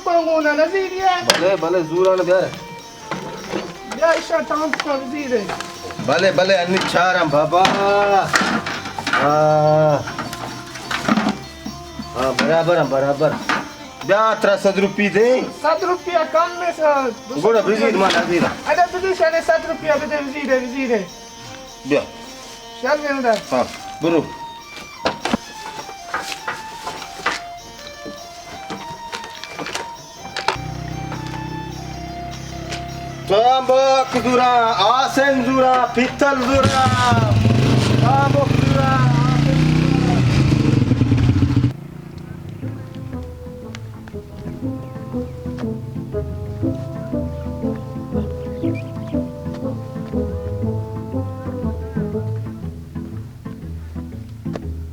بانگونا نزیری ہے۔ بلے، بلے، زوران بیار۔ بیا ایشاں ٹانپ کن زیرے۔ بلے، بلے، انی چاراں بابا۔ ہاں۔ ہاں، برابر ہیں، برابر۔ بیا ترا صد روپی دے۔ صد روپیہ کم میں سر۔ گوڑا بزیر ما نزیرا۔ ادا بزیر شانے صد روپیہ بدے، بزیرے، بزیرے۔ بیا۔ شر بندہ۔ ہاں، برو۔ تامبک زوراں، آسن زوراں، پیتل زوراں، تامبک زوراں، آسن زوراں۔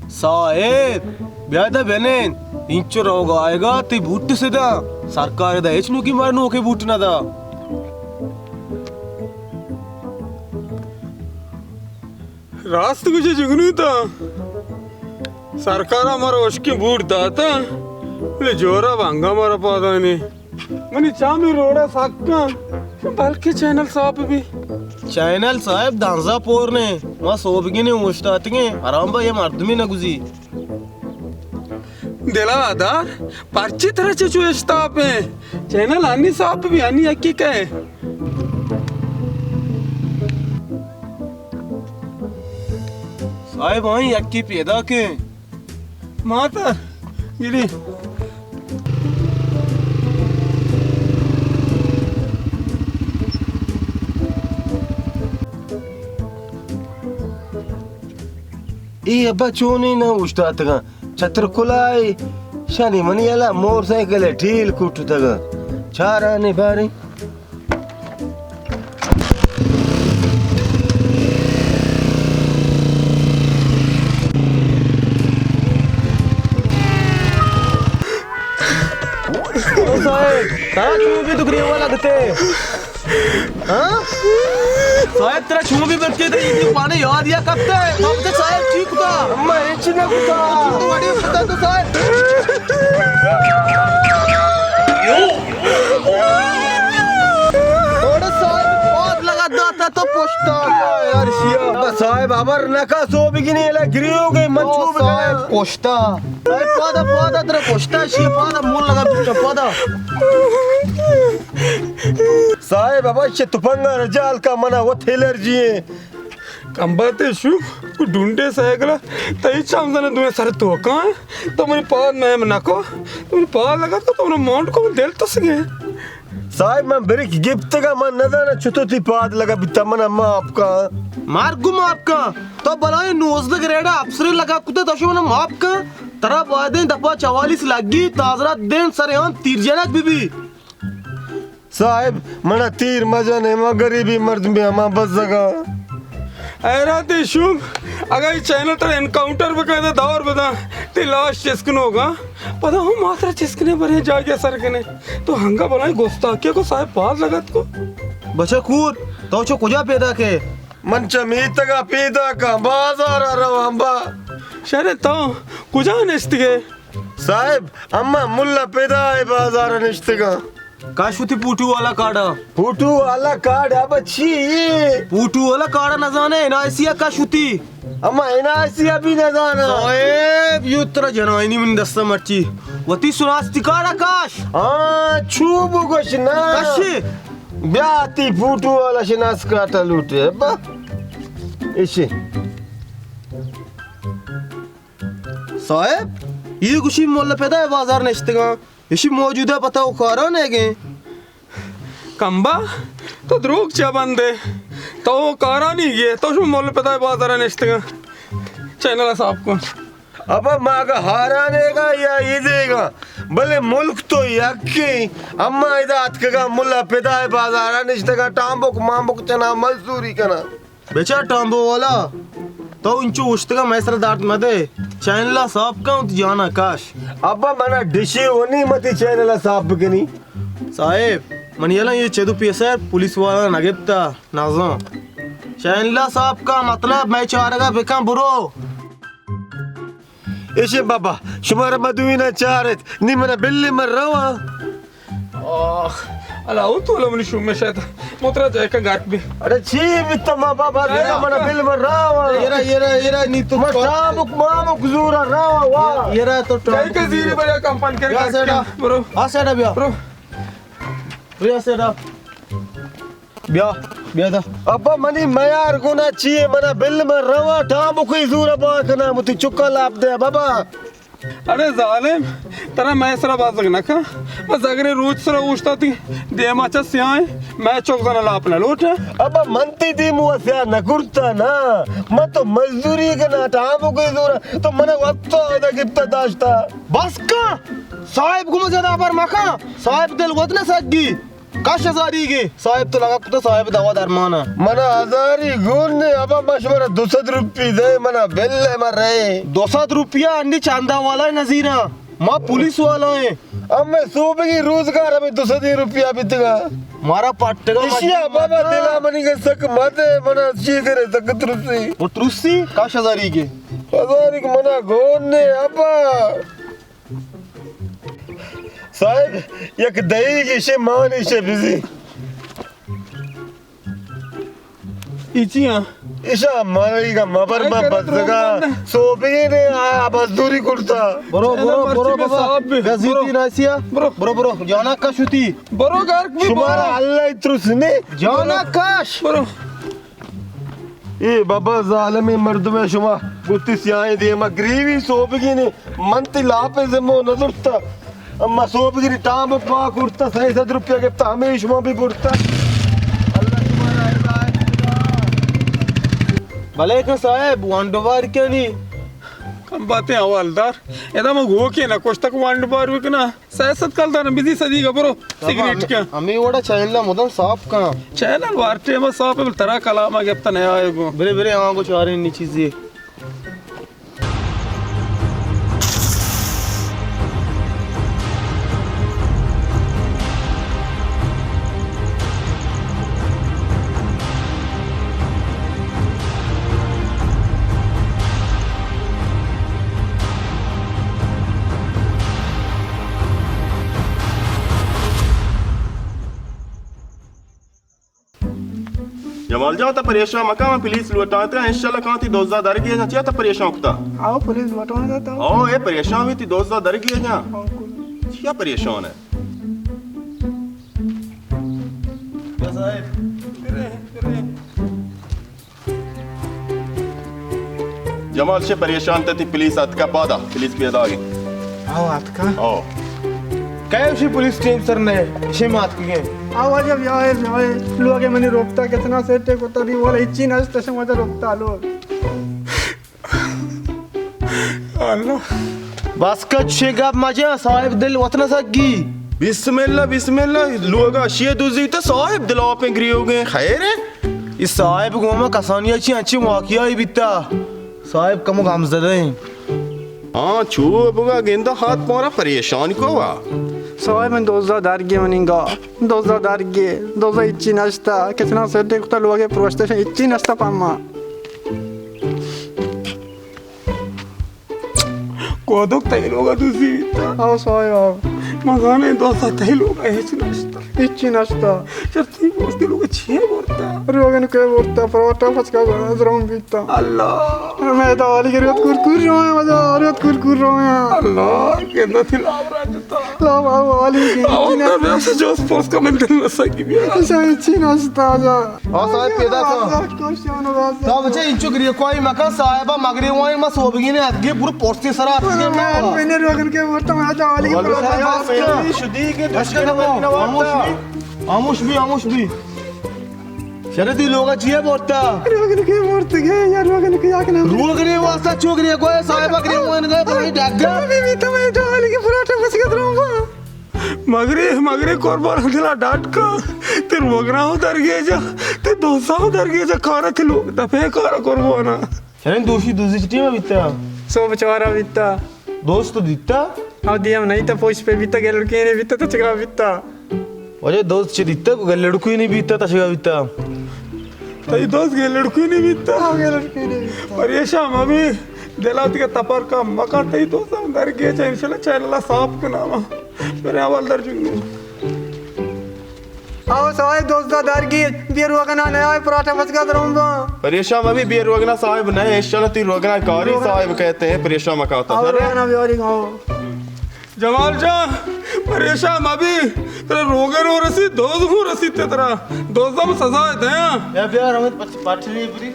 صاحب، بیا دا بنین، اینچو روگ آئیگا، تی بوٹ سدا، سرکار دا ہچ نوکی مر نوکے بوٹ نہ دا۔ راست گوشے جگنو تا۔ سرکار ءَ مارا ہشکیں بوٹ داتا، بلے جورا بنگا مارا پادانی۔ منی چامی روڑا سکاں، بلکہ چینل صاحب بھی۔ چینل صاحب دانزا پور نے، ما سوبگی نے اوشتاتگیں، آرام با یہ مردمی نگوزی۔ دلا دار، پرچی ترا چہ چو اشتاپیں؟ چینل آنی صاحب بھی آنی یکی کئے؟ صاحب، آئی یکی پیدا کے ماتا گری۔ اے ابا چونی نہ اوشتاتگاں، چھتر کلائی شانی منی الا موٹر سائیکل ٹیل کٹتگاں، چارانے باریں۔ او صاحب، ترا چون بھی دگری ہوا لگتے؟ ہاں؟ صاحب، ترا چون بھی بچے تھے، یہ پانے یاد یا کب تے؟ کب تے صاحب ٹھیک تھا؟ میں ہچ نہ کتا۔ تو بڑی کتا تو صاحب۔ اوڑے صاحب، پاد لگا داتا تو پشتا۔ یار شیا۔ بس صاحب، ابر نکا سو بگنی، الا گریو گئی، من او چو بگنی۔ صاحب، پشتا۔ صاحب، پادا، پادا، ترا پشتا، شیا پادا، مول لگا بیچا، پادا۔ صاحب، ابا چہ تپنگا رجال کا منا وت الرجی ہیں۔ کمباتے شو، کو ڈونڈے سائیکل، تئی چام زنہ دوئیں سر توکاں، تو منی پاد میم نکو، تو منی پاد لگا تو، تو منی مونڈ کو دل تسگے۔ صاحب، من بریک گپتگا، من نزاناں چطور تی پاد لگا بیتا، منا معاف کن۔ مار گو معاف کن۔ تو بلائیں نوزدہ گریڈ افسر لگا کتا، تو شو منا معاف کن۔ ترا بایدیں دپا چوالیس لگی، تازرا دین سر ہم تیر جنک بی بی۔ صاحب، منا تیر مجنے، ما غریبی مردمے، ہما بزگا۔ حیرات شوم، اگا یہ چینل تر انکاؤنٹر بکنے تو دور بدا، تی لاش چسکنوگا، پدا ہم ماترا چسکنے برے جاگے سر کنے۔ تو ہنگا بلائیں گستاخی کو صاحب پاد لگت کو۔ بچہ کور، تو چو کجا پیدا کے؟ من چہ میتگا پیدا کا، بازارا رواں با۔ شر تو کجا نشتگے؟ صاحب، اما ملا پیدا ہے بازارا نشتگا۔ کاش وتی پوٹو والا کارڈ ء۔ پوٹو والا کارڈ ء بچی یہ۔ پوٹو والا کارڈ ء نزانے، این آئی سی ء کاش وتی۔ اما این آئی سی ء بھی نزانا۔ صاحب، یو ترا جنائنی من دست مرچی۔ وتی شناختی کارڈ ء کاش۔ ہاں، چو بگوش نا۔ کشی۔ بیا تی پوٹو والا شناس کارڈ ء لوٹے۔ با۔ ایشی۔ صاحب، یہ گوشی ملا پیدا ہے بازار نشتگاں۔ ایشی موجودہ پتہ و کاران ہے گے۔ کمبا، تو دروگ چا بندے؟ تو کارانی گے، تو شو مول پتا بازار نشتگا۔ چینل صاف کن۔ ابا ما اگا ہارانے گا یا یہ دے گا، بلے ملک تو یکی، اما ادا اتکگا ملا پدا بازار نشتگا، ٹامبک مامبک چنا مزدوری کنا۔ بچار ٹامبو والا، تو انچو اوشتگا مئے سر درد مدے۔ چینل ء صاف کن وتی جانا کاش۔ ابا منا ڈشی ونی متی چینل ء صاف بکنی۔ صاحب، من یلا یہ چدو پیسر پولیس والا نہ گپتا، نازاں۔ چینل ء صاف کن، مطلب مئے چارگا بکن برو۔ ایشی بابا، شمارا مدوینا چارت، نی منا بلی من رواں۔ آخ، اللہ، او تو لمنی شوم میں شاید۔ موترا جائے کا گارک بھی۔ اڑے چی بیتا ما بابا، دینا منا بل ما راوا۔ ایرا، ایرا، ایرا، نی تو ما ٹامک مامک زورا راوا، وا۔ ایرا تو ٹامک جائے کا زیری بڑا کمپن کر بیا گارک سیڈا۔ برو۔ آ سیڈا بیا۔ برو۔ بیا سیڈا۔ بیا، بیا دا۔ ابا منی میار گنا چیے، منا بل ما روا ٹامک ہی زورا با کنا، متی چکا لاپ دے بابا۔ اڑے ظالم، ترا مئے سرا بازگ نہ کن۔ ما زگرے روچ سرا اوشتاتگیں، دیما چہ سیاہیں، مئے چک زنا لاپ نہ لوٹاں۔ ابا من تی دیمو سیاہ نہ کرتا نا، من تو مزدوری کنا، ٹامو کے زورا، تو منا وقت ادا گپتا داشتا۔ بس کن، صاحب گم زیادہ ہبر مکن، صاحب دل وت نہ سگی۔ کش ہزاری گے، صاحب تو لگا کتا صاحب دوا درمانا۔ منا ہزاری گون نے، ابا ما شمارا دو سد روپی دے، منا بل ہے، ما رہے۔ دو سد روپیہ انی چاندہ والا نزیرا، ما پولیس والا ہیں۔ ہمیں صوبگی روزگار ہمیں دو سد روپیہ بیتگا۔ مارا پٹگا اشیا مجبور بابا مت۔ دلا منی کے سک مت ہے، منا چی کرے سک ترسی۔ وہ ترسی؟ کش ہزاری گے۔ ہزاری گے منا گون نے، ابا۔ صاحب، یک دہیگے شے مان ایشے بزی۔ ای چی ہاں؟ ایشا مریگا مبر ما بزگا۔ سوبینے آ مزدوری کرتا۔ برو، برو، برو بابا۔ گزیتی ناسیا۔ برو۔ برو، برو۔ جانا کش ہوتی۔ برو گھر بھی شمارا برو۔ اللہ ترس نے۔ جانا کش۔ برو۔ اے بابا ظالمیں مردمے، شما گوتی سیاہیں دیما گریوی سوبگی نے، من تی لاپے ذمہ نہ زرتا۔ اما سوبگی ٹام پا کرتا، سئے سد روپیہ گپتا، ہمیں شما بھی برتا۔ اللہ شمارا ہدایت بدا۔ بلے کہ صاحب، وانڈو بار کنی؟ کم باتیں حوالدار، ادا ما گوکے نہ کشتک وانڈو بار بکنا۔ سئے سد کلدار بزی صدیقہ، برو سگریٹ کن۔ ہمیں وڑا چینل مدام صاف کن۔ چینل وار ٹیم صاف ہے، بل ترا کلام گپتا نیا آئے گو۔ برے برے، ہاں گو چاریں نی چیزی۔ جمال جان، تا پریشان مکن، من پولیس لوٹائینتگ، انشاءاللہ کاں تی دزا درگیجاں۔ چیا تا پریشان کتا؟ آؤ، پولیس لوٹائینتگ تو۔ او، اے پریشان بیتی دزا درگیجاں۔ چیا پریشان ہے؟ جمال، چے پریشان تئی؟ پولیس اتکا پادا، پولیس پیداگیں۔ آؤ، اتکا؟ آؤ۔ کئے اشی پولیس ٹیم سر نئے، اشی ما اتکگیں۔ آؤ، واجہ بیائے، بیائے۔ لوگے منی روپتا کتنا سیٹے کتا دی، والا ہچی نشتا، شما واجہ روپتا لوگ۔ اللہ۔ بس کچھ گپ مجا، صاحب دل وطن سگی۔ بسم اللہ، بسم اللہ، لوگا شی دوزی تو صاحب دل آپ گریوگیں، خیر ہے؟ ای صاحب گوما کسانی چی انچی واقعہ بیتا۔ صاحب کمو غمزدہ ہیں۔ ہاں، چو بگا گندا ہات مارا پریشان کو وا۔ صاحب من دوزا درگے مننگا۔ دوزا درگے، دوزا اچی نشتا۔ کسنا سیٹے کتا لوگے پروشتے شن اچی نشتا پاما۔ کودک تئی لوگا دوزی بیتا۔ آو صاحب، آو۔ مزانے دوستا تئی لوگا ہچ نشتا۔ ہچی نشتا۔ شر تئی دوستی لوگا چیے برتا؟ روگن کے برتا، پروٹا پچکا زرم بیتا۔ اللہ۔ میں تو والی کے ریت کور کور رویا، مزا ریت کور کور رویا۔ اللہ، گندا تئی لاورا جتا۔ لا بابا والی کے۔ آو نہ بیس جوس پوس کا من دل نسا کی بیا۔ ایسا ہچی نشتا جا۔ ہاں صاحب، پیدا کن۔ صاحب، بچہ، انچو گریکوائی مکن، صاحبا مگریوائیں، ما سوبگینے اتکگیں، برو پوستے سرا اتکگیں ما۔ میں نے روگن کے ورتا، میں تو والی بس کر۔ شدی کے دشکے نہ ہاموش بی، ہاموش بی، ہاموش بی۔ شرطی لوگا چیے بورتا؟ روگن کے بورتگے یا روگن کے یک نام؟ روگنے واسطہ چو گریکوائی، صاحبا گریوائیں گئے، بھائی ڈگا۔ میں بھی تو میں تو والی کے پراٹھا بس کے دروں۔ مگرے، مگرے قربان دلا ڈاٹ کا۔ تے روگنا ہو درگیجا، تے دوسا ہو درگیجا، کارا تے لوگ دپے کارا قربانا۔ چرین دوشی دوزی چٹی ما بیتا؟ سو بچوارا بیتا۔ دوست دیتا؟ او دیم نہیں تا پوش پہ بیتا، گل لڑکے نے بیتا، تچگا بیتا۔ وجہ دوست چی دیتا، کو گل لڑکوی نہیں بیتا، تچگا بیتا۔ تئی دوست گل لڑکوی نہیں بیتا۔ ہاں، گل لڑکوی نہیں بیتا۔ پریشان مبی، دلا تیگا تپر کم مکن، تئی دوست ہم درگیجا، انشاءاللہ چینلا صاف کناما۔ میرے حوال در جنگو۔ آؤ صاحب، دوزدا درگیر، بے روگنا نیائے، پراٹھا بچکا درون با۔ پریشان مبی، بے روگنا صاحب نہ، انشاءاللہ تی روگنا کاری روگنا۔ صاحب کہتے ہیں، پریشان مکاتا۔ آؤ، روگنا بیاری گاؤ۔ جمال جان، پریشان مبی، ترا روگن ہوں رسی، دوز ہوں رسی تے ترا۔ دوزدا ہم سزا دیاں۔ یا بیار ہمیں پچ-، پٹنی بری۔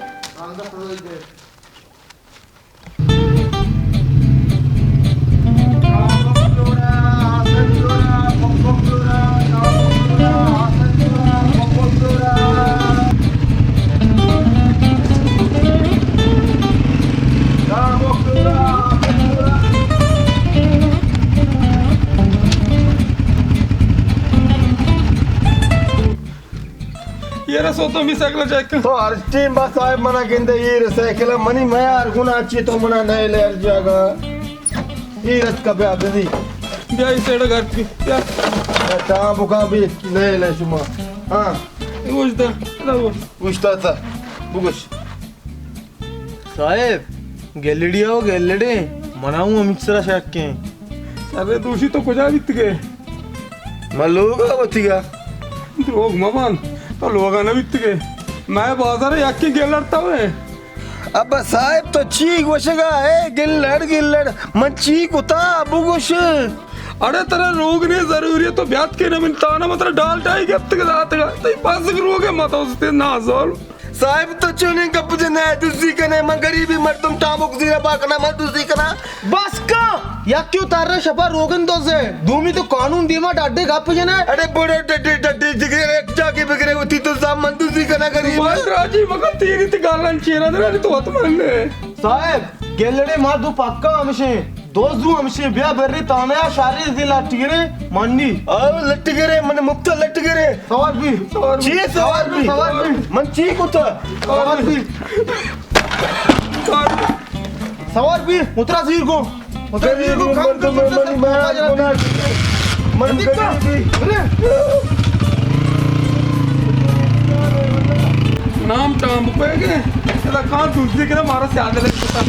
یہ رسو تو می سائیکل چیک کن۔ تو ہر ٹیم بس آئے منا گندے، یہ سائیکل منی میار گنا چی تو منا نئے لے ہر جاگہ۔ یہ رت کا بیا بزی۔ بیا اس سائیڈ گھر کی۔ بیا۔ ٹام بکا بھی نئے لے شما۔ ہاں۔ گوشتا۔ گوشتا تا۔ بگوش۔ صاحب، گلڑی او گلڑے، منا اوں ہمچ سرا شک ایں۔ شرے دوشی تو کجا بیتگے؟ من لوگا وتیگا۔ دروگ مبند، تو لوگا نہ بیتگے۔ مئے بازار یکی گلڑتا ہوئے۔ ابا صاحب تو چی گوشگا ہے؟ گلڑ گلڑ، من چی کتا بگوش۔ اڑے ترا روگ نے ضروری ہے تو بیات کے نہ من تانا متر ڈال ڈائی گپت کے داتگا۔ تئی پاس روگ ہے مت استے نازول۔ صاحب تو چونیں گپ جنئے، دزی کنئے، من غریبی مردم ٹامک زیرا با کناں، من دزی کناں۔ بس کن، یکے ترا شپا روگن دزے، دومی تو قانون دیما ڈڈے گپ جنئے۔ اڑے بڑو ڈڈے ڈڈے جگرے، ایک جاگے بگرے ہوتی تو زام من دزی کناں غریب۔ بس راجی مکن تیری تی گالن چیرا درانی تو وت من نے۔ صاحب، گلڑے ما دو پکا ہمشیں۔ دوزو ہمشی بیا بری تانے آ شاری دی لٹ گرے منی۔ آو لٹ گرے، من مفت لٹ گرے۔ سوار بی۔ سوار بی۔ چی سوار بی؟ سوار بی۔ من چی کتا؟ سوار بی۔ سوار بی۔ اترا زیر گو۔ اترا زیر گو، کم کم، من، من، من، من، من، من، من، نام ٹام پہ گئے۔ ادا کان دوسری کے مارا سیادے لگتا۔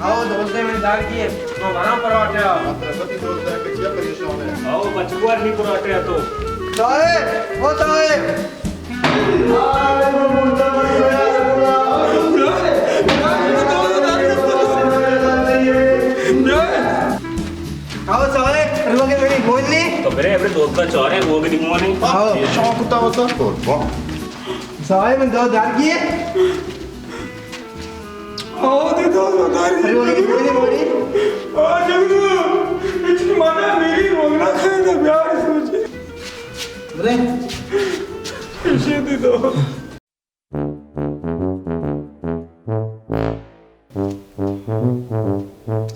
آؤ، دوست من دار کیے، ما وراں پراٹھا۔ آؤ، بچکوار ہی پراٹھا تو۔ صاحب، او صاحب۔ آؤ صاحب، روگے منی بولی۔ تو برے، برے دوست کا چارے، روگے دی مونی۔ آؤ۔ شوق تا ہوتا۔ صاحب، من دو دار کیے۔ آ، دے تو، داری۔ ارے، وہ نہیں، وہ نہیں، وہ نہیں۔ آ، جگنو، اچ مانا میری رونا کھائے نا، پیار سوچے۔ ارے۔ پیچھے دے تو۔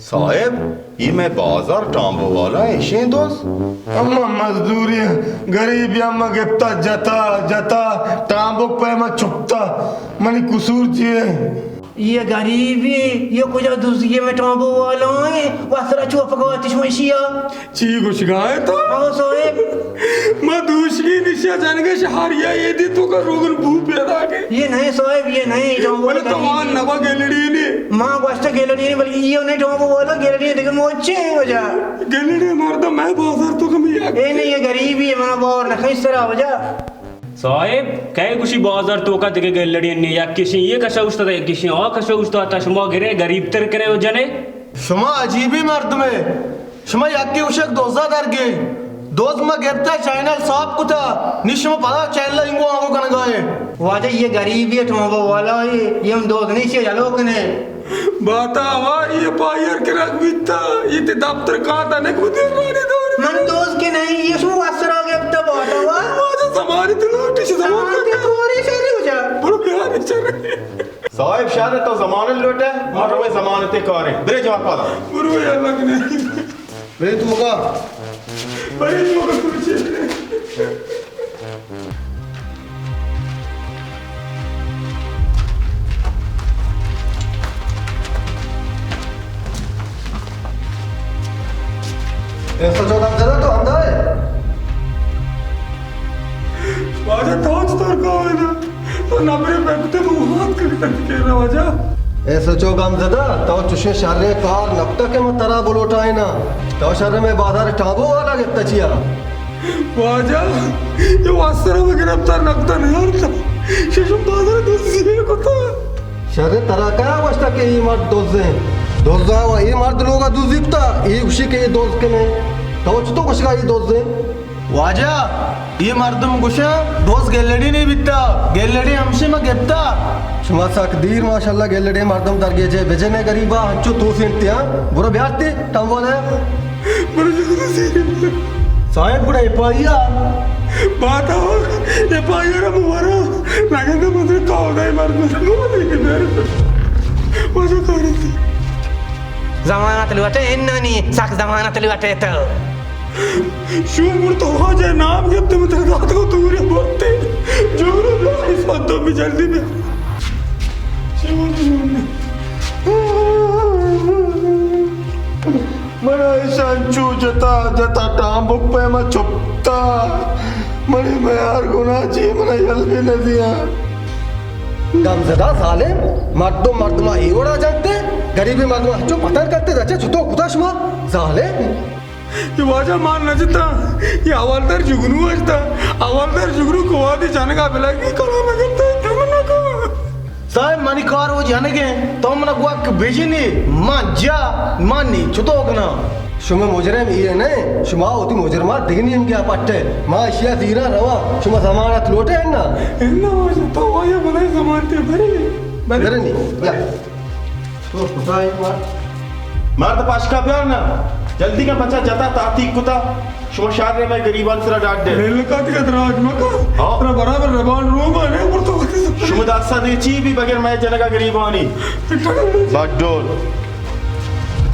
صاحب، اے مئے بازار ٹامبو والا اشیں دوست۔ اما مزدوری غریبی اما گپتا جتا جتا ٹامبو پہ ما چکتا۔ منی قصور چی ہے؟ یہ غریبی، یہ کجا دزگی میں ٹامبو والا ہیں؟ واسرا چوپکا تشمشیا۔ چی گوشگا ئے تو؟ ہاں صاحب۔ ما دوشگی نشا جنگش ہر یا ایدی تو کا روگن بو پیدا کے۔ یہ نہیں صاحب، یہ نہیں، ٹامبو بلے تو آن نبا گلڑی نے۔ ما گوشت گلڑی نے، بلکہ یہ نہیں ٹامبو والا، گلڑی دیکھ موچے ہیں وجہ۔ گلڑی مردم میں بازار تو کمی۔ اے نہیں، یہ غریبی ہے، منا باور نہ کہیں سرا وجہ۔ صاحب، کئے گوشی بازار توکا دگہ گلڑی نے، یک کشی یہ کشا اوشتا، یک کشی آ کشا اوشتا، تا شما گرے غریب تر کرے و جنے۔ شما عجیبیں مردمے۔ شما یکے گوشگ دوزا درگے۔ دوز ما گپتا چینل صاف کتا۔ نی شما پدا چینل انگو آنگو کنگائے۔ واجہ یہ غریبی ٹومبو والا ہے، یہ ہم دوز نہیں چے جلو کنے۔ باتا ہوا یہ پائر کرک بیتا، یہ تے دفتر کاتا نک بدے مانے دور۔ من دوز کے نہیں، یہ شما واسرا گپتا باتا ہوا۔ واجہ زمانی تلوٹی شما زمانی تلوٹی شری ہو جا۔ بڑو پیاری چرے۔ صاحب، شر، تو ضمانت لوٹے؟ ما رویں ضمانت کاریں۔ برے جواب پادا۔ برو یا لگ نہیں۔ برے تو کا۔ برے تو کا کچھ۔ ایس ایچ او گم زدہ، تو ہمدا ئے؟ واجہ، تو چطور کو ہے نا؟ تو نبرے پہ کتے بہت کر سکتے ہیں نا واجہ۔ ایس ایچ او گم زدہ، تو چشیں شریں کار نکتہ کہ من ترا بلوٹائیناں۔ تو شر میں بازار ٹامبو والا گپتا چیا؟ واجہ، یہ واسطہ میں گرفتار نکتہ نہیں ہوتا۔ ششم بازار دزی کتا۔ شر، ترا کیا گوشتا کہ اے مرد دزیں؟ دزا و اے مرد لوگا دزی کتا، اے گوشی کہ اے دز کنے۔ تو چطو گوشگا اے دزیں؟ واجہ، اے مردم گوشاں دز گلڑی نہیں بیتا، گلڑی ہمشی ما گپتا۔ شما سک دیر ماشاءاللہ گلڑی مردم درگیجے بجنے غریبا، ہنچو تو سینتیاں، برو بیارتی، تم بولے۔ برو جلدی۔ صاحب، گڑا ایف آئی آر۔ بات ہو، ایف آئی آر ہم ورا۔ لگن تو مجھے کہو دے مر مر۔ مجھے کاری تھی۔ ضمانت لوٹے، انانی سک ضمانت لوٹے تو۔ شو مر تو واجہ نام گپتے مت دات کو تو رے بولتے۔ جو رو بلا اس وقت تو بھی جلدی میں۔ شو مر۔ من ءَ ایشاں چو جتا جتا ٹامبک پیما چپتا، منی میار گناہ چی من ءَ یل بھی نہ دیاں۔ گم زدہ ظالم، مردم مردم ءَ اے وڑا جنتے، گریبیں مردم ءَ چو پتر کرتے، دچے چتو کتا شما ظالم۔ یہ واجہ مان نہ جتا، یہ حوالدار جگنو اجتا، حوالدار جگنو کو وادی جنگا بلگی کلام کرتا، کم نہ کم۔ صاحب، منی کار و جنگیں، تو منا گوک بجنی، من جا، من نی، چطو کناں؟ شما مجرم اے نہ، شما وتی مجرمات دگہ نیمگے ءَ پٹے۔ ما اشیا زیراں رواں، شما ضمانت لوٹے نا؟ الا واجہ، تو واجہ بلائے ضمانتے بری، بری۔ برنی، یا۔ تو خدای مرد۔ مرد پاشکا بیار نا۔ جلدی کا بچا جتا تحقیق کتا۔ شما شر میں غریبان سرا ڈاڈ دے۔ ریل کا تک دراج مکا۔ ہاں۔ ترا برابر ربان رو ما نے پر تو۔ شما داستا دے چی بھی بغیر میں جنگا غریبانی۔ بڈول۔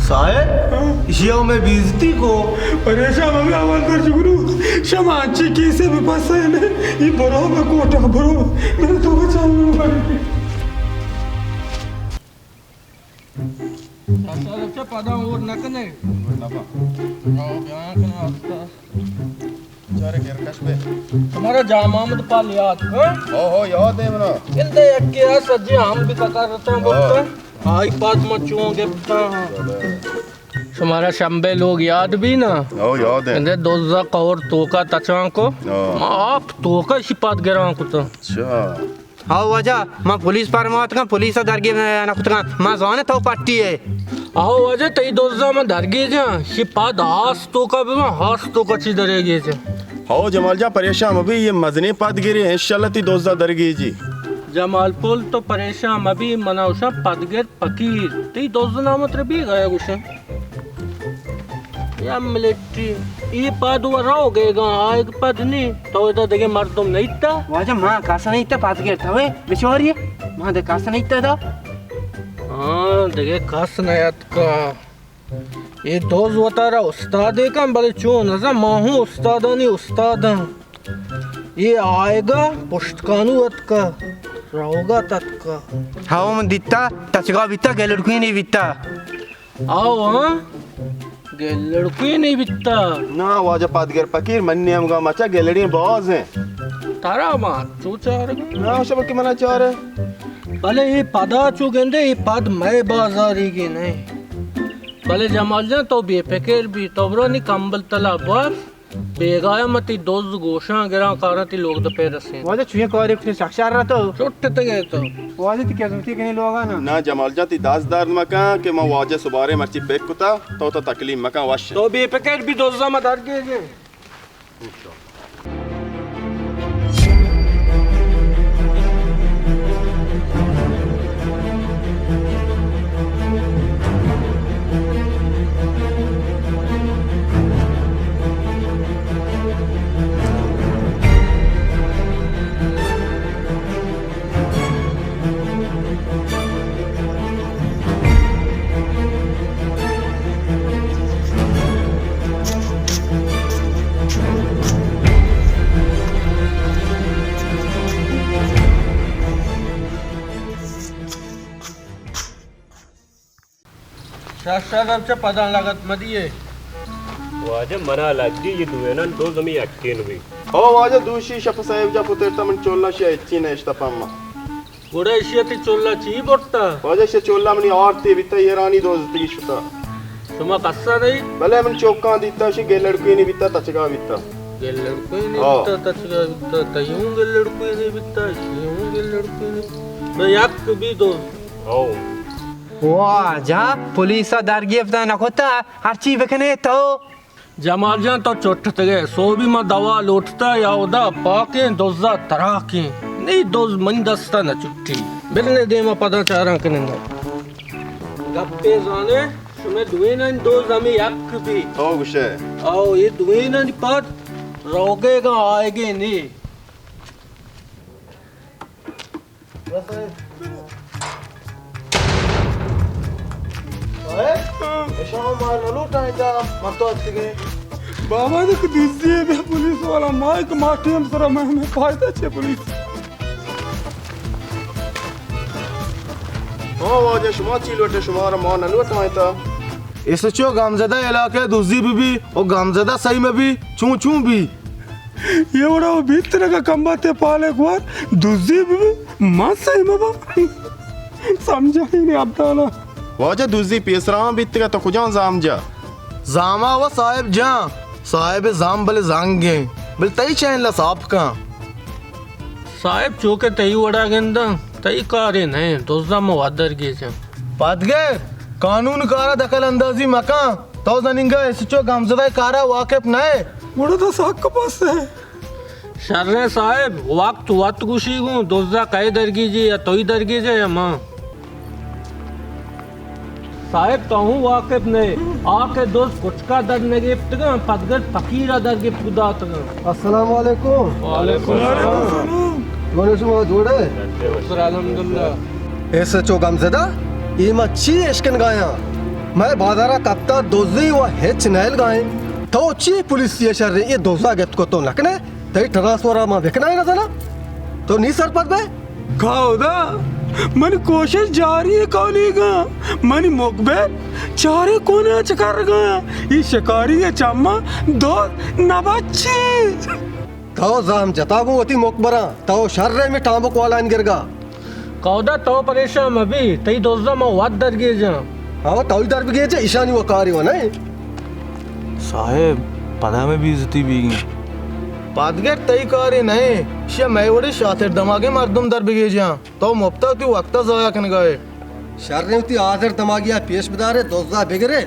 صاحب، ہاں۔ اشیا میں بیزتی کو۔ پریشان ہمیں اول پر جگرو۔ شما اچھی کیسے بھی پسے نے۔ یہ برو میں کوٹا برو۔ میرے تو بچا۔ چاچا، چاچا، پدا اور نہ کنے۔ نہ با۔ آؤ، بیان کنے آستا۔ چارے گرکش بے۔ تمہارا جام آمد پال یاد، ہاں؟ ہو، ہو، یاد ہے منا۔ گندے یکی ہے، سجی ہم بھی پکا رہتا ہوں، ہاں۔ بولتا۔ آئی پاس ما چون گپتا۔ شمارا شمبے لوگ یاد بھی نا؟ ہو، یاد ہے۔ گندے دوزہ قور توکا تچان کو۔ ہاں۔ ما آپ توکا شی پاد گران کتا۔ اچھا۔ ہاو واجہ، من پولیس پرماتگاں، پولیس ءَ درگیج نہ کتگاں، من زاناں تو پٹی ئے۔ ہاو واجہ، تئی دزاں من درگیجاں، شی پاد ہاس توکا بباں، ہاس توکا چی درگیجاں۔ ہاو جمال جان، پریشان مبی، یہ مزنیں پدگرے، انشاءاللہ تئی دزاں درگیجی۔ جمال پل تو پریشان مبی، منا گوشاں پدگر پکیر، تئی دز نام ترا بیگایا گوشاں۔ یا ملٹی، ای پاد و رو گیگاں، آئیگ پد نی، تو ادا دگہ مردم نیتا؟ واجہ، ما کس نیتا، پد گرتا ہوئے، بچوری، ما دگہ کس نیتا دا۔ ہاں، دگہ کس نیتکا۔ اے دوز وتارا استادے کن، بلے چون نزاں ما ہوں استادانی استاداں۔ اے آئیگا پشت کانو اتکا، روگا تتکا۔ ہاو من دیتا، تچگا بیتا، گلڑکوی نی بیتا۔ آو ہاں، گلڑکوی نی بیتا۔ نا واجہ پادگر پکیر، من نیمگا مچا گلڑیں باز ہیں۔ ترا ما چو چارگا؟ نا شبر کہ منا چارے۔ بلے اے پدا چو گندے، اے پد مئے بازاریگی نہیں۔ بلے جمال جان، تو بے فکر بی، تو برو نی کمبل تلا بس، بیگاہ متی دز گوشاں گراں کاراں تی لوگ دپے رسیں۔ واجہ چوئیں کارے کتیں، سک شر تو۔ چٹ تگے تو۔ واجہ تی قسمتی کنی لوگا نا۔ نا جمال جان، تی دست درد مکن کہ ما واجہ سبارے مرچی پک کتا، تو تو تکلیف مکن وش۔ تو بے فکر بی، دزا ما درگیجیں۔ شر شر، اب چہ پداں لگت مدیے۔ واجہ، منا لگی یہ دوینان دو زمین یکین بی۔ او واجہ، دوشی شپ صاحب جا پترتا من چولا شیا اچی نشتا پما۔ گڑا اشیا تی چولا چی برتا؟ واجہ، اشیا چولا منی آرتی بیتا، ایرانی دوزتگی شتا۔ شما کسا نہیں؟ بلے من چوکاں دیتا، اشی گلڑکینی بیتا، تچگا بیتا۔ گلڑکینی ہاں۔ بیتا، تچگا بیتا، تیوں گلڑکینی بیتا، اشیوں گلڑکینی۔ نہ یک بی دو۔ ہاں۔ واجہ، پولیس ء درگیفت نہ کتا، ہرچی بکنے تو۔ جمال جان، تو چٹتگے، سوبی ما دوا لوٹتا یا اودا پاکیں دزا تراکیں۔ نی دز منی دستا نہ چٹی۔ برنے دیما پدا چاراں کنندا۔ گپے زانے، شمے دوینانی دز ہمے یک بی۔ تو گوشے۔ او، یہ دوینانی پد روگے گا آئیگے نی۔ صاحب، اشاں ما نہ لوٹائیں تا، من تو اتکگیں۔ بابا، دیکھ دزی ہے بے پولیس والا، ما ایک ماٹی ہم سرا میں، میں فائدہ چے پولیس۔ ہاں واجہ، شما چی لوٹے، شما را ما نہ لوٹائیں تا۔ اس چو گمزدہ علاقہ دزی بی بی، او گمزدہ صحیح میں بی، چون چون بی۔ یہ وڑا وہ بیت نہ کا کمبا تے پالے گوار، دزی بی بی، ما صحیح مبا۔ سمجھا ہی نہیں عبداللہ۔ واجہ دزی پیسرا ہم بیتگا تو کجام زام جا؟ زاما و صاحب جان، صاحب زام بلے زنگیں، بل تئی چین لا صاف کن۔ صاحب چوکہ تئی وڑا گنداں، تئی کارے نہ، دزا ما ودر گیجاں۔ پدگر، قانون کارا دخل اندازی مکن، تو زننگا اس چو گمزدہ کارا واقف نہ۔ گڑا تو سک پس ہے۔ شریں صاحب، وقت وت گوشی گوں، دزا کئے درگیجی یا توئی درگیجے یا ما۔ صاحب تو ہوں واقف نئے، آ کہ دز کچکا در نگپتگاں، پدگر فقیرا در گپت داتگاں۔ السلام علیکم۔ وعلیکم السلام۔ جوڑے شما جوڑے؟ شکر الحمدللہ۔ ایس ایچ او گمزدہ، ای ما چی اشکنگایاں؟ مئے بازارا کپتا دزی و ہچ نیل گائیں۔ تو چی پولیسی شریں، یہ دزا گپت کو تو نکنے؟ تئی ٹرانسفر ء ما بکنائیں نزاناں؟ تو نی سرپد بئے؟ کاودا، منی کوشش جاری ہے کولیگاں۔ منی مقبل چارے کونے ء چکرگاں۔ ای شکاری ء چماں دو نبچی۔ تو زہم جتا گوں وتی مقبراں۔ تو شر ہے میں ٹامبک والان گرگا۔ کاودا تو پریشان مبی، تئی دزا ما وت درگیجاں۔ ہاں، تو در بگیجے، ایشانی و کاری و نئے۔ صاحب، پدا میں بے عزتی بیگی۔ پادگر تئی کاری نئے، شیا مئے وڑی شاتر دماغی مردم در بگیجاں۔ تو مپتا تی وقتا ضائع کنگائے۔ شر وتی حاضر دماغیا پیش بدارے، دزا بگرے۔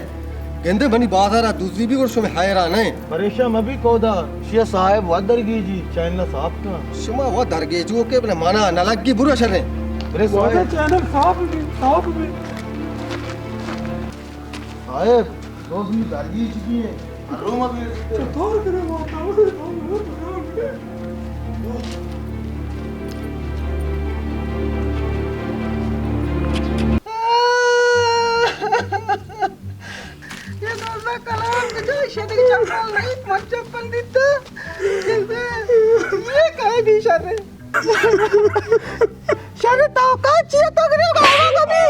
گندے منی بازارا دزی بی گڑ شمے حیران نئے۔ پریشان مبی کاودا، شیا صاحب و درگیجی، چینل صاف کن۔ شما و درگیجو کے بلے مانا نہ لگی برو شریں۔ برے صاحب۔ چینل صاف بی، صاف بی۔ صاحب، دزی درگیجگی ہے۔ روما بی۔ چطور کرے ماتا؟ یہ دوزہ کلام کجا شدی چپل نہیں، من چپل دیتا۔ یہ کہے بی شر ہے۔ شر تو کا چیئے تو گریو گا ہوا کبھی۔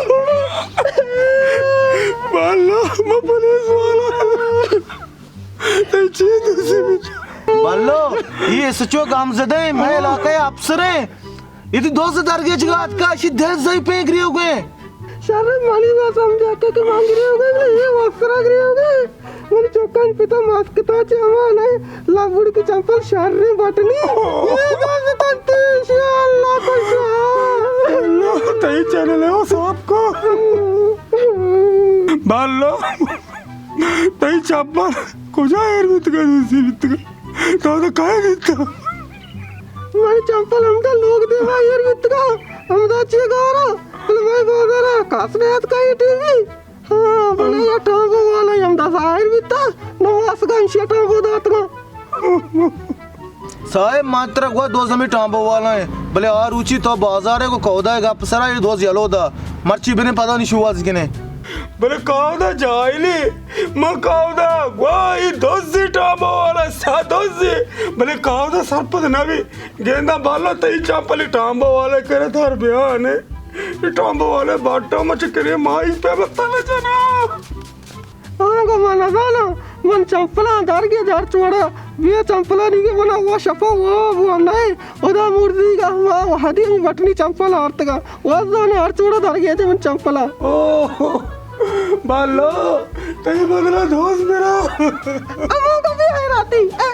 بالو، میں پولیس والا۔ تئی چی دوزی بی؟ بالو، یہ ایس ایچ او گامزدہ ہیں، میں علاقہ افسر ہیں۔ یہ تو دوست درگیج گات کا، شی دس زئی پہ گریو گئے۔ شر منی نہ سمجھا کہ کہ من گریو گئے، یہ وقت را گریو گئے۔ منی چوکانی پتا ماسک تا چہ ہما نئے، لبڑ کی چمپل شریں بٹنی۔ یہ دوست تنتی، یا اللہ کجا۔ اللہ، تئی چینل ہے، وہ صاف کو۔ بالو، تئی چمپل کجا ایر بیتگا، دوزی بیتگا؟ تو تو کہے بیتا؟ منی چمپل ہمدا لوگ دیما ایر بیتگا، ہمدا چی گارا، بلے مئے بازارا کس نیت کئی ٹی وی۔ ہاں، بلے یا ٹامبو والا ہمدا ظاہر بیتا، نو اسگا انشی ٹامبو داتگا۔ صاحب، ما ترا گوا دوزمی ٹامبو والا ہیں، بلے آ روچی تو بازار ہے کو کودا ہے گپ سرا یہ دوز یلو دا، مرچی بنے پدا نی شواز گنے۔ بلے کاودا جاہلی، ما کاودا گواہی دزی ٹامبو والا سا دزی، بلے کاودا سرپد نبی۔ گیندا بالا تئی چاپلی ٹامبو والا کرے دار بیانے۔ اے ٹامبو والے باٹا مچ کرے مائی پہ بتا نہ جنا۔ آنگو من نزاناں، من چمپلاں درگیج ہرچ وڑا، بے چمپلانی کہ منا وا شپا واب واب نئے، خدا مردیگا ما وہدی ہم بٹنی چمپل آرتگا، وزانے ہرچ وڑا درگیج من چمپلاں۔ اوہ، بالو، تئی بدلا دوست برا۔ امو کو بھی حیراتی، اے۔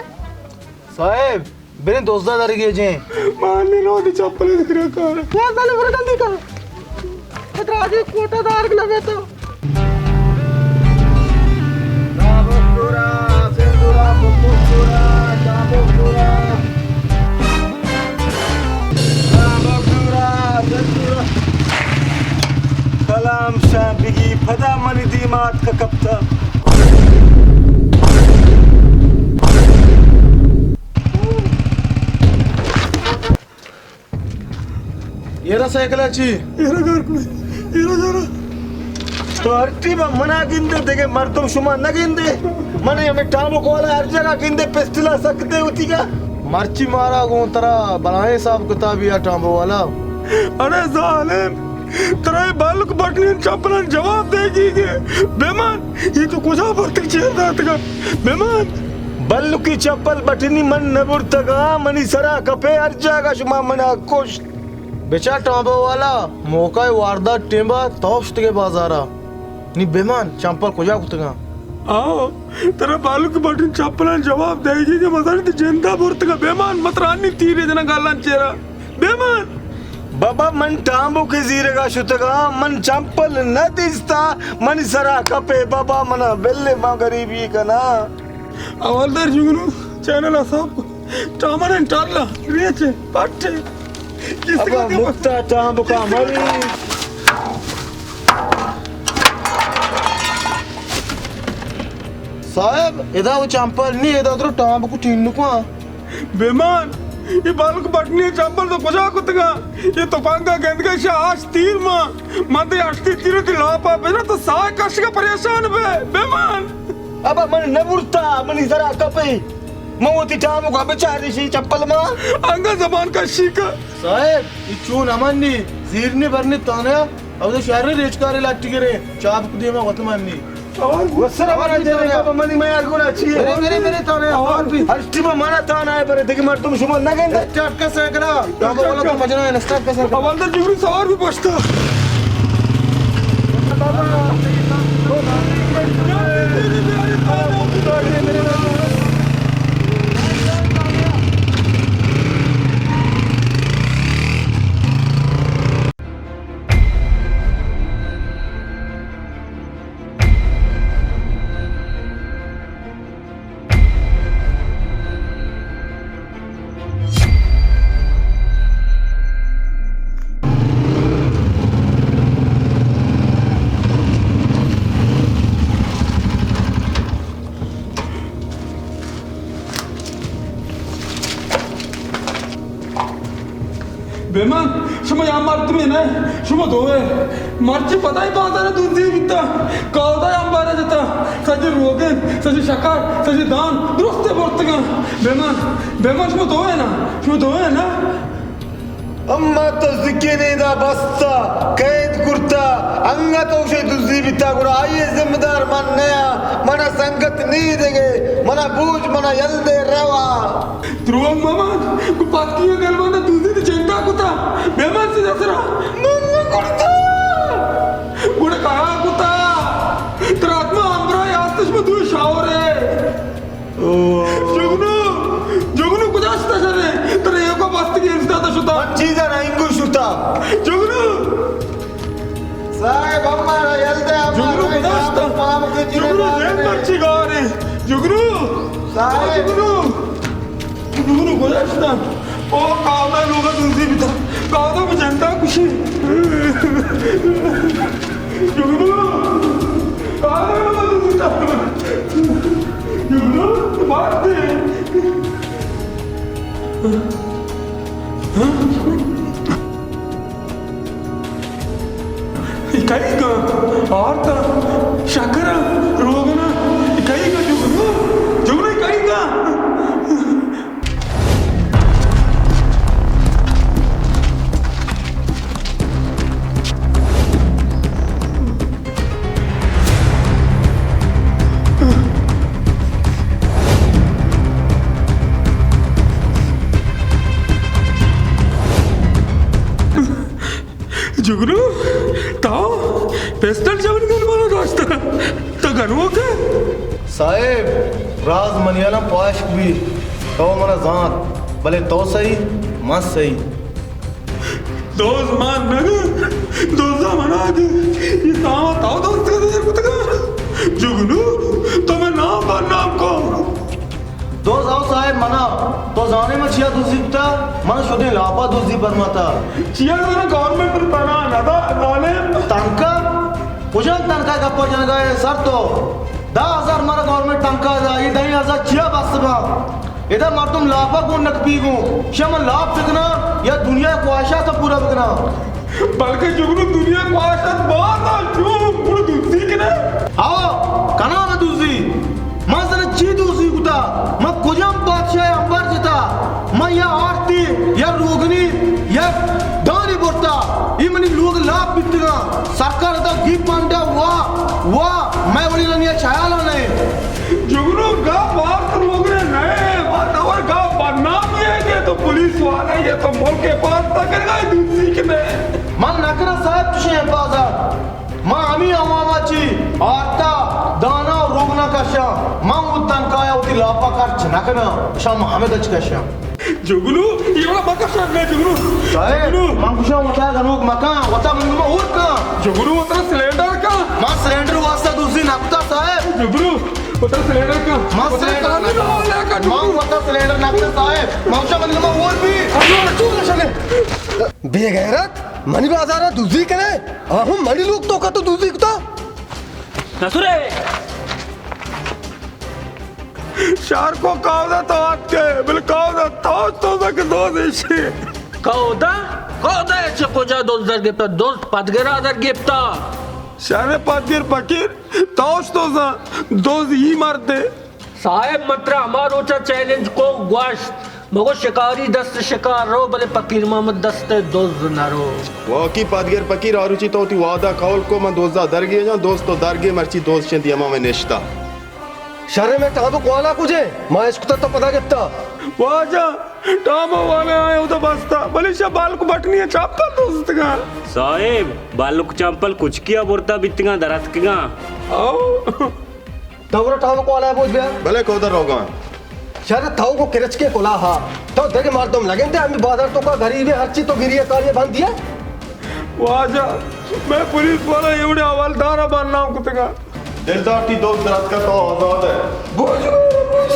صاحب، بریں دزدا درگیجیں۔ مانی لوٹی چپل ذکر کار۔ یار دل برو جلدی کر۔ ادراجی کوٹا دار نہ بیتا۔ کلام شاہ بگی پدا منی دیمات کا کپتا۔ ایرا سائیکل چی؟ ایرا گار کو، ایرا گار۔ تو ہر ٹیم منا گندے، دگہ مردم شما نہ گندے۔ من ہمیں ٹامو کولا ہر جگہ گندے، پستلا سکتے ہوتی گا۔ مرچی مارا گوں ترا بلائیں حساب کتابی آ ٹامبو والا۔ اڑے ظالم، ترا اے بلک بٹنی چپلان جواب دے گی گے۔ بے مان، یہ تو کجا برتگ چیر داتگا؟ بے مان۔ بلکی چپل بٹنی من نہ برتگا، منی سرا کپے ہر جاگہ شما منا کشت۔ بچار ٹامبو والا، موقع واردات ٹیمبا تو شتگے بازارا۔ نی بے مان، چمپل کجا کتگاں؟ آؤ، ترا بالک بٹن چپلاں جواب دئیگی کہ مزن تی جندا برتگا۔ بے مان، مترانی تیرے جنا گالاں چیرا۔ بے مان۔ بابا، من ٹامبو کے زیرگا شتگا، من چمپل نہ دیستا، من سرا کپے بابا، منا بلے ما غریبی کنا۔ حوالدار جگنو، چینل آ سب ٹامن ٹالا، ریچے، پٹے۔ ابا مکتا ٹامبکا مری۔ صاحب، ادا وہ چمپل نی، ادا درو ٹامبکو ٹینکو آں۔ بے مان، یہ بلک بٹنی چمپل تو کجا کتگا؟ یہ تپنگا گندگا شا آش تیر ما۔ من تے آش تیر تیرو تی لاپا بجنا تو ساہ کشگا پریشان بے۔ بے مان۔ ابا من نبرتا، منی ذرا کپے۔ من وتی ٹامکا بچار ریشی چپل ما۔ انگا زبان کشی کا۔ صاحب، ای چون امنی، زیرنی برنی تانا، او شہر ریچکاری لٹی گرے، چاپ کو دیما وت منی۔ اور وسر ہمارا جانے کا منی میں یار گنا چیے۔ برے، برے، برے، تانا، اور بھی۔ ہر ٹیم مارا تانا ہے، برے، دیکھ مردم شما نہ گندے۔ اسٹارٹ کا سائیکل۔ ڈابا والا تو مجنا ہے، اسٹارٹ کا سائیکل۔ حوالدار جگری سوار بھی پوچھتا۔ بے مان، شما یا مردمے نہ، شما دوئے۔ مرچی پتائی بازار دزی بیتا، کاودا امبارا جتا، سجی روگن، سجی شکر، سجی دان، درستے برتگاں۔ بے مان، بے مان، شما دوئے نا، شما دوئے نا۔ اما تو زکینیدا بستا، قید کرتا، انگت اوشے دزی بیتا، گڑا آئیے ذمہ دار من نیا، منا سنگت نی دگے، منا بوج، منا یل دے روا۔ دروگ مہ مان، گوں پتکی ءَ گل بند ءَ دزی تی جندا کتا، بے مان سیدھا سرا۔ من نہ کرتا۔ گڑا کیا کتا؟ ترا اتما امبرا یاستش میں دوی شاور ہے۔ او۔ جگنو، جگنو کجا شتا شرے؟ ترا ایوکا بستگی انستا تا شتا۔ من چیزا نہ انگو شتا۔ جگنو۔ صاحب، ہمارا یل دے، ہمارا جگنو کجا شتا؟ جگنو زین مرچی گارے۔ جگنو۔ صاحب۔ جگنو۔ جگنو گوشت، او کاودا لوگا دزی بیتا، کاودا میں جنتا کشی۔ جگنو، کاودا لوگا دزی بیتا۔ جگنو، تو بات دے۔ ہاں؟ اے کئیگاں؟ آرتاں؟ شکراں؟ روگناں؟ اے کئیگاں جگنو؟ جگنو اے کئیگاں؟ جگنو، تو پسٹل چمنی گن مانا داشتا، تو گنوک ئے؟ صاحب، راز منی الان پاشک بی، تو منا زانت، بلے تو سہی، من سہی۔ دوز مان نگ، دوزا منا گ، یہ ساما تو دوست کا دیر کتگا۔ جگنو، تو میں نام بدنام کو۔ دوز او صاحب منا، تو زانے من چیا دزی کتا؟ من شدیں لاپا دزی پرماتا۔ چیا زانا گورنمنٹ پر تنا ندا ظالم؟ تنکا؟ کجام تنکا گپا جنگا ہے سر تو؟ دہ ہزار مارا گورنمنٹ تنکا دا، یہ دہیں ہزار چیا بس با؟ ادا مردم لاپا گون نکپی گون، شما لاپ بکنا یا دنیا خواہشات پورا بکنا؟ بلکہ جگنو دنیا خواہشات باز آ، چون گڑ دزی کنے؟ ہاو، کنا من دزی۔ من زن چی دزی کتا؟ من کجام بادشاہ امبر جتا؟ من یا آرتی، یا روگنی، یا دانی برتا۔ ای منی لوگ لاپ بیتگا۔ سرکار دا گیپ پانڈا وا، وا، میں وڑی رنیا چیالا نہیں۔ جگنو گپ وارت روگنے نئے، وارت اور گپ بدنامی ہے کہ تو پولیس والا، یہ تو ملک حفاظت کرنا ہے، دوسری کے نئے۔ من نکنا صاحب تشے حفاظت۔ ما ہمی عوام چی آرتا دانا و روگنا کشا۔ من و تنکایا وتی لاپا خرچ نکنا، شام ہمیں دچ کشا۔ جگنو، یہ والا بکشا میں جگنو۔ صاحب، جگنو۔ من گوشاں وتا گنوک مکان، وتا من ما اور کان۔ جگنو، وتا سلینڈر کان۔ ما سلینڈر واسطہ دوسری نکتا صاحب۔ جگنو، وتا سلینڈر کان۔ ما وتا سلینڈر کان۔ نکتا۔ ما وتا سلینڈر نکتا صاحب۔ ما گوشاں من ما اور بھی۔ بے غیرت، منی بازار دزی کنے؟ آہوں منی لوگ تو کا تو دزی کتا؟ نسورے۔ شار کو کاودا تو آت کے، بل کاودا تو تو تک دوز ایشی۔ کاودا؟ کاودا ایشی کجا دوز در گپتا؟ دوز پدگرا در گپتا۔ شار پدگر پکیر، توش دوزا، دوز ای مردے۔ صاحب، من ترا ہما روچا چیلنج کو گوشت، مگو شکاری دست شکار رو، بلے پکیر محمد دست دز نہ رو۔ واقعی پادگر پکیر آروچی تو وتی وعدہ قول کو، من دوزا درگے جان، دوز تو درگے، مرچی دوز چندی ہما میں نشتا۔ شر میں ٹامو کوالا کجے؟ ما اشکتا تو پدا گپتا۔ واجہ، ٹامو والے آئے ہو تو بستا، بلے شا بالک بٹنی ہے چاپا دوستگا۔ صاحب، بالک چمپل کچکیا برتا بیتگا درتکگا۔ آؤ۔ تو گڑا ٹامک والا ء بوج بیا۔ بلے کودر روگاں۔ شر تو کو کرچکے کلاہا۔ تو دگہ مردم لگنتے، ہمیں بازار تو کا غریب ہے، ہرچی تو گریے کاریے بند دیا۔ واجہ، میں پولیس والا ایوڑے حوالدار بننا کتگا۔ دلدار تی دوست درات کا تو آزاد ہے۔ بوج، بوج۔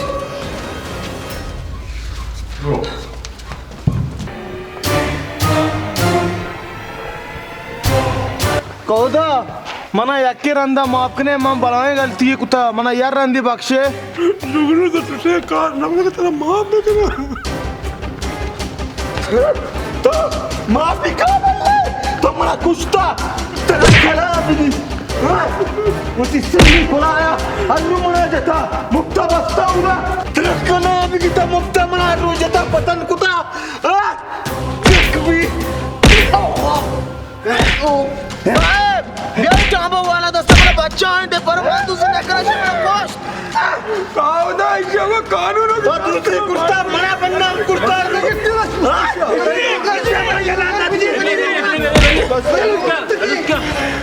کہودا، منا یکے رندا معاف کنے، من بلائیں غلطی کتا، منا یر رندی بخشے۔ جگنو تو تشے کار نہ بکنے، ترا معاف بکنا۔ تو معافی کا بلے؟ تو منا کشتا، ترا کلا بگی۔ ہاں؟ وتی سری کلایا، انو منا جتا، مکتا بستا ہوگا۔ ترا کلا بگی تا مکتا منا رو جتا پتن کتا۔ ہاں؟ چک بھی۔ بیا ٹامبو والا دست منا بچہ ہیں، دے پر بات دوسرے نہ کرا، شما کوشت۔ کاودا ایشی وہ قانون ہے۔ تو دوسرے کرتا، منا بدنام کرتا۔ بس، بس،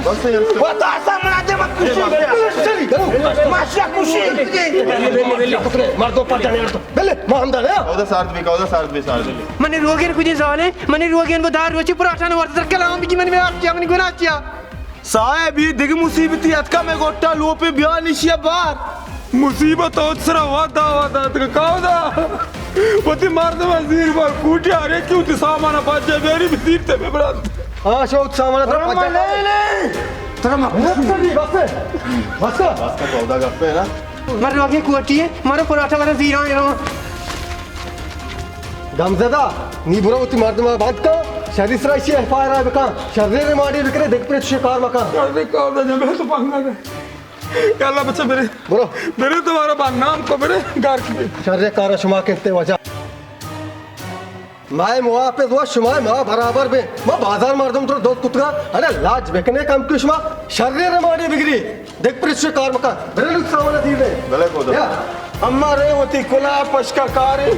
بس۔ وہ تو ایسا منا دے مت کشی۔ ماشا کشی۔ مردو پر جانے تو۔ بلے، ما ہم دانے۔ کاودا سارت بی، کاودا سارت بی، سارت بی۔ منی روگین کجی زالے، منی روگین بو دار روچی پراٹھان ورد در کلام بگی، منی میں آپ کیا، منی گناہ کیا؟ صاحب، یہ دگہ مصیبتی اتکا میں گوٹا لوپے بیان ایشی بار۔ مصیبت اوت سرا ودا ودا اتکا کاودا۔ وتی مردم زیر بار کوٹی آرے کیوں تی سامان پاچے بیری بزیر تے ببرات۔ ہاں، شو سامان ترا پاچے۔ لے لے۔ ترا ما بس، بس۔ بس کا کاودا گپے نا۔ من روگی کوٹی ہے، مارا پراٹھا ورا زیران رو۔ گمزدہ، نی برو وتی مردم بند کن، شری سرا ایشی ایف آئی آر بکن، شری ریمانڈی بکنے، دگہ پرچے کار مکن۔ شری کار دے، میں تو پنگا دے۔ یا اللہ بچہ برے۔ برو۔ برے تو مارا بدنام کو برے، گار کی۔ شری کار شما کنتے وجہ۔ مئے محافظ و شما ما برابر بیں۔ ما بازار مردم تو دوست کتگا۔ ارے لاج بکنے کم کہ شما شری ریمانڈی بگری۔ دگہ پرچے کار مکن۔ برے لوگ سامان دیر دے۔ بلے کاودا۔ یا۔ اما رے وتی کلا پشکا کاری۔